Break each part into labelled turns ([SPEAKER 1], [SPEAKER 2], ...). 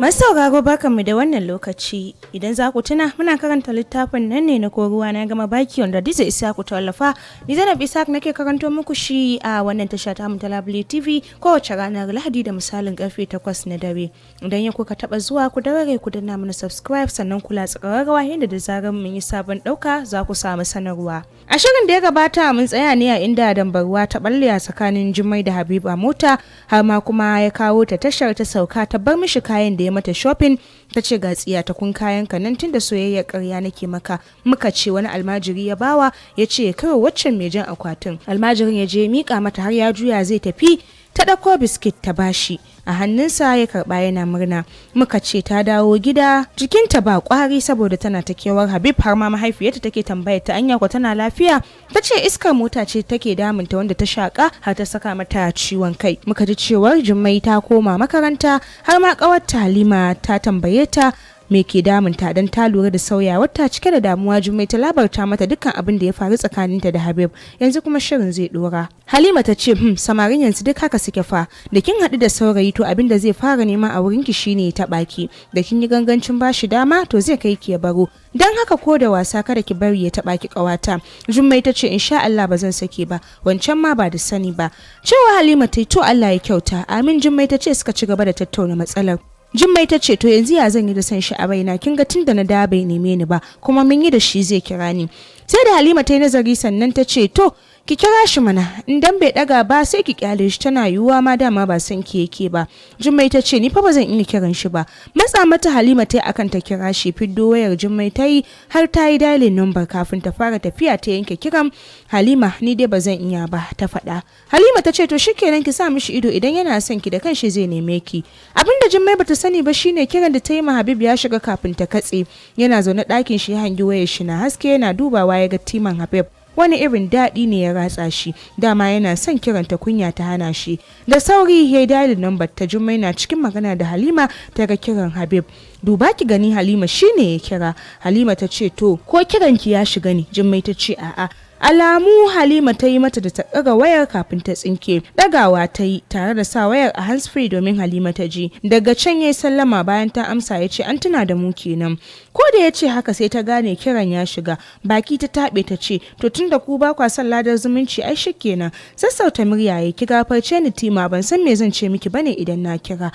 [SPEAKER 1] Masu sauraro, barkanmu da wannan lokaci. Idan za ku tuna, muna karanta littafin nan ne na Ruwa Na Gama Baki, wanda Diza Isaku ta wallafa. Ni Zainab Isaac nake karanto muku shi a wannan tasha ta mu ta Labule TV kowace ranar Lahadi da misalin karfe 8 na dare. Idan ya kuka taba zuwa, ku daure ku danna mana subscribe, sannan ku latsa ƙararrawa yadda da zarar mun yi sabon ɗauka za ku samu sanarwa. A shirin da ya gabata, mun tsaya ne a inda dambarwa ta balle a tsakanin Jummai da Habib a mota, har ma kuma ya kawo ta tashar ta sauka ta bar mishi kayan da ya mata shopping. Ta ce, "Ga tsiya ta kun kayan ka nan, tunda soyayyar ƙarya nake maka." Muka ce wani almajiri ya bawa, ya ce kawai waccan mai jan akwatin. Almajirin ya je mika mata, har ya juya zai tafi ta ɗauko biskit ta bashi, a hannunsa ya karɓa yana murna. Muka ce ta dawo gida jikinta ba ƙwari saboda tana ta kewar Habib, har ma mahaifiyarta take tambayar ta anya ko tana lafiya. Ta ce iskar mota ce take damunta wanda ta shaƙa har ta saka mata ciwon kai. Muka ji cewar Jummai ta koma makaranta, har ma ƙawarta Halima ta tambaye ta me ke damunta don ta lura da sauyawar ta. Cike da damuwa Jummai ta labarta mata dukkan abin da ya faru tsakaninta da Habib. Yanzu kuma shirin zai dora. Halima ta ce, Samarin yanzu duk haka suke fa. Da kin haɗu da saurayi, to abin da zai fara nema a wurinki shine ya taɓa ki. Da kin yi gangancin bashi dama, to zai kai ki ya baro. Don haka ko da wasa kada ki bari ya taɓa ki, ƙawata." Jummai ta ce, "Insha Allah ba zan sake ba, wancan ma ba da sani ba." Cewa Halima ta yi, "To, Allah ya kyauta." "Amin," Jummai ta ce. Suka ci gaba da tattauna matsalar. Jummai ta ce, "To, yanzu ya zan yi da san shi a raina? Kin ga tun da na da bai neme ni ba, kuma mun yi da shi zai kira ni." Sai da Halima ta yi nazari sannan ta ce, "To, ki kira shi mana. Idan bai daga ba, sai ki kyale shi. Tana yiwuwa ma dama ba san ki yake ba." Jummai ta ce, "Ni fa ba zan iya kiran shi ba." Matsa mata Halima ta yi akan ta kira shi. Fiddo wayar Jummai ta yi, har ta yi dialing number kafin ta fara tafiya ta yanke kiran. "Halima, ni dai ba zan iya ba," ta faɗa. Halima ta ce, "To shikenan, ki sa mishi ido. Idan yana son ki, da kanshi zai neme ki." Abinda Jummai bata sani ba shine kiran da ta yi ma Habib ya shiga kafin ta katse. Yana zaune ɗakin shi ya hangi wayar shi na haske. Yana dubawa ya ga timan Habib. Wani irin daɗi ne ya ratsa shi. Dama yana son kiranta, kunya ta hana shi. Da sauri ya yi dialing number ta. Jummai na cikin magana da Halima ta ga kiran Habib. "Duba ki gani, Halima, shine ya kira." Halima ta ce, "To, ko kiranki ya shiga ne?" Jummai ta ce, "A'a." Alamu Halima ta yi mata da ta ɗaga wayar kafin ta tsinke. Ɗagawa ta yi tare da sa wayar a handsfree domin Halima ta ji. Daga can ya yi sallama. Bayan ta amsa ya ce, "An tuna da mu kenan." Ko da ya ce haka sai ta gane kiran ya shiga. Baki ta taɓe ta ce, "To, tun da ku ba kwa son ladar zumunci, ai shi kenan." Sassauta murya ya, "Ki gafarce ni, Tima, ban san me zan ce miki bane idan na kira."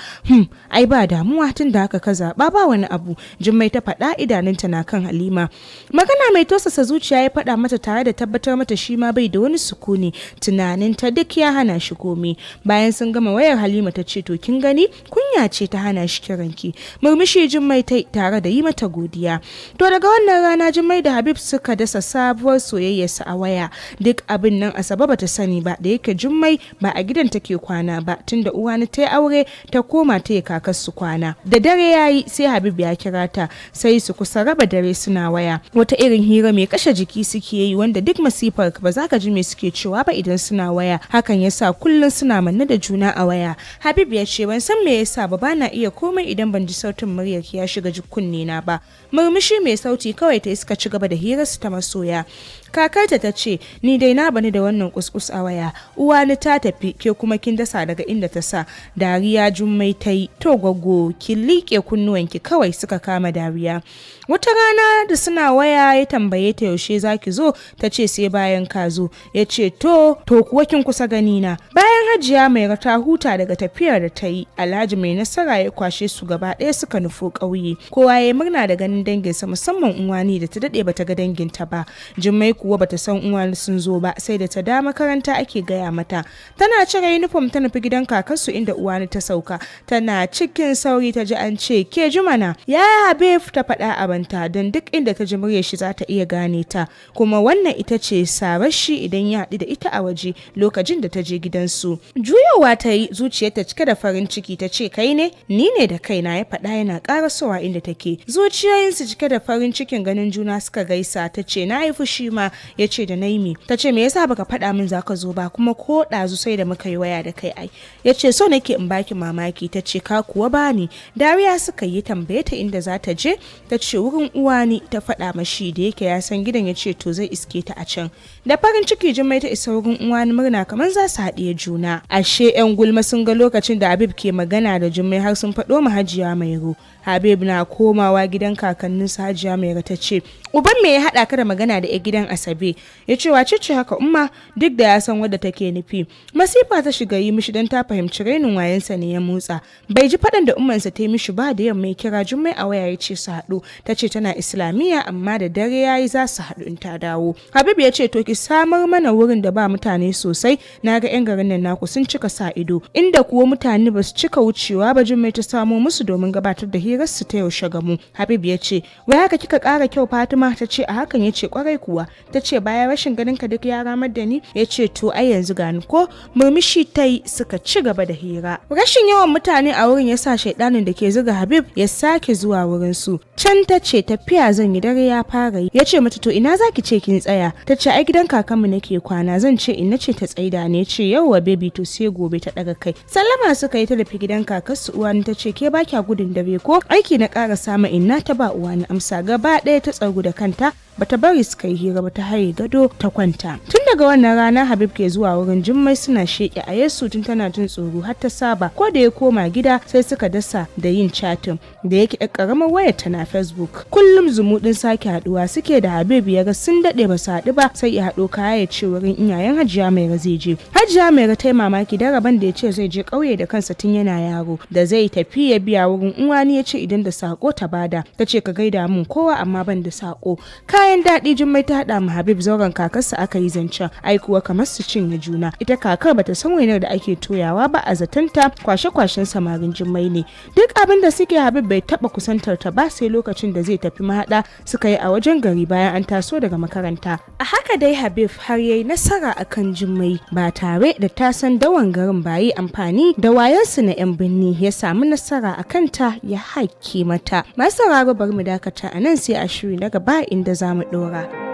[SPEAKER 1] Ai ba damuwa, tun da haka ka zaɓa, ba wani abu," Jummai ta faɗa, idanunta na kan Halima. Magana mai tausasa zuciya ya faɗa mata tare da tabbatar mata shi ma bai da wani sukuni, tunanin ta duk ya hana shi komi. Bayan sun gama wayar, Halima ta ce, "To, kin gani, kunya ce ta hana shi kiranki." Murmushi Jummai ta tare da yi mata godiya. To, daga wannan rana Jummai da Habib suka dasa sabuwar soyayyarsa a waya. Duk abin nan Asabe bata sani ba, da yake Jummai ba a gidan take kwana ba tunda uwani ta yi aure ta koma ta yi kakar su kwana. Da dare yayi sai Habib ya kira ta, sai su kusa raba dare suna waya. Wata irin hira mai kashe jiki suke yi wanda duk masifar ba za ka ji me suke cewa ba idan suna waya. Hakan yasa kullum suna manne da juna a waya. Habib ya ce, "Ban san me yasa ba, bana iya komai idan ban ji sautin muryar ki ya shiga kunne na ba." Murmushi mai sauti kawai ta, suka ci gaba da hirarsu ta masoya. Kakarta ta ce, "Ni dai na bani da wannan kuskus a waya. Uwani ta tafi, ke kuma kin dasa daga inda ta sa." Dariya Jummai ta yi. "To gwaggo, ki liƙe kunnuwanki kawai." Suka kama dariya. Wata rana da suna waya ya tambaye ta, "Yaushe zaki zo?" Ta ce, "Sai bayan ka zo." Ya ce, To kuwa kin kusa gani na." Bayan Hajiya Mai ta huta daga tafiyar da ta yi, Alhaji Mai Nasara ya kwashe su gaba ɗaya suka nufo ƙauye. Kowa ya murna da ganin danginsa, musamman Uwani da ta daɗe bata ga danginta ba. Jummai kuwa bata san Uwani sun zo ba sai da ta da makaranta ake gaya mata. Tana cire uniform ta nufi gidan kakarsu inda Uwani ta sauka. Tana cikin sauri ta ji an ce, "Ke Jumana." "Ya Habib," ta faɗa a banta, don duk inda ta ji muryar shi za ta iya gane ta, kuma wannan ita ce sarar shi idan ya haɗu da ita a waje lokacin da ta je gidansu. Juyowa ta yi, zuciyarta cike da farin ciki, ta ce, "Kai ne?" "Ni ne da kaina," ya faɗa yana ƙarasowa inda take. Zuciyoyin Fuskokinsu cike da farin cikin ganin juna suka gaisa. Ta ce, "Na yi fushi ma." Ya ce, "Da naimi?" Ta ce, "Me yasa baka faɗa min zaka zo ba? Kuma ko ɗazu sai da muka yi waya da kai ai." Ya ce, "So nake in baki mamaki." Ta ce, "Ka kuwa bani." Dariya suka yi. Tambaye ta inda za ta je. Ta ce wurin Uwani ta faɗa mashi. Da yake ya san gidan, ya ce to zai iske ta a can. Da farin ciki Jummai ta isa wurin Uwani, murna kamar za su haɗiye juna. Ashe yan gulma sun ga lokacin da Habib ke magana da Jummai, har sun faɗo ma Hajiya Mairo. Habib na komawa gidan kakanninsa, Hajiya Mairo ta ce, "Uban me ya haɗa ka da magana da 'yar gidan Asabe?" Ya ce, "Wace ce haka, umma?" Duk da ya san wadda take nufi. Masifa ta shiga yi mishi don ta fahimci rainin wayansa ne ya motsa. Bai ji faɗan da ummansa ta yi mishi ba. Da yamma ya kira Jummai a waya, ya ce su haɗu. Ta ce tana Islamiyya, amma da dare yayi za su haɗu in ta dawo. Habib ya ce, "To ki samar mana wurin da ba mutane sosai, na ga 'yan garin nan naku sun cika sa ido." Inda kuwa mutane ba su cika wucewa ba Jummai ta samo musu domin gabatar da hirarsu ta yaushe gamu. Habib ya ce, "Wai haka kika ƙara kyau, Fatima?" Ta ce, "A hakan?" Ya ce, "Kwarai kuwa." Ta ce, "Bayan rashin ganin ka duk ya ramar da ni." Ya ce, "To ai yanzu gani ko." Murmushi ta yi, suka ci gaba da hira. Rashin yawan mutane a wurin ya sa shaidanin da ke zuga Habib ya sake zuwa wurin su can. Ta ce, "Tafiya zan yi, dare ya fara yi." Ya ce mata, "To ina zaki ce kin tsaya?" Ta ce, "Ai gidan kakanmu nake kwana, zan ce inna ce ta tsaida ne." Ce, "Yauwa baby, to sai gobe." Ta daga kai. Sallama suka yi, ta tafi gidan kakarsu. Uwani ta ce, "Ke ba kya gudun dare ko?" "Aiki na ƙara sama inna," ta ba Uwani amsa. Gaba ɗaya ta tsagu da kanta, bata bari suka yi hira ba, ta haye gado ta kwanta. Tun daga wannan rana Habib ke zuwa wurin Jummai suna sheƙe a Yesu. Tun tana jin tsoro har ta saba. Ko da ya koma gida sai suka dasa da yin chatting, da yake ɗan ƙaramar wayar tana Facebook. Kullum zumuɗin sake haɗuwa suke da Habib. Ya ga sun daɗe ba su haɗu ba, sai ya haɗo kaya ya ce wurin iyayen Hajiya Maira zai je. Hajiya Maira ta yi mamaki da rabon da ya ce zai je ƙauye da kansa tun yana yaro. Da zai tafi ya biya wurin Uwani, ya ce idan da sako ta bada. Ta ce, "Ka gaida mun kowa, amma ban da sako." Kayan daɗi Jummai ta haɗa ma Habib. Zauren kakarsa aka yi zancen, ai kuwa kamar su cinye juna. Ita kakar bata san wainar da ake toyawa ba, a zatanta kwashe-kwashen samarin Jummai ne. Duk abin da suke, Habib bai taba kusantar ta ba, sai lokacin da zai tafi mahaɗa suka yi a wajen gari bayan an taso daga makaranta. A haka dai Habib har yayi nasara akan Jummai ba tare da ta san dawan garin ba, yi amfani da wayansu na 'yan birni ya samu nasara a kanta, ya haƙƙi mata. Masu sauraro, bari mu dakata a nan, sai a shiri na gaba inda za mu ɗora.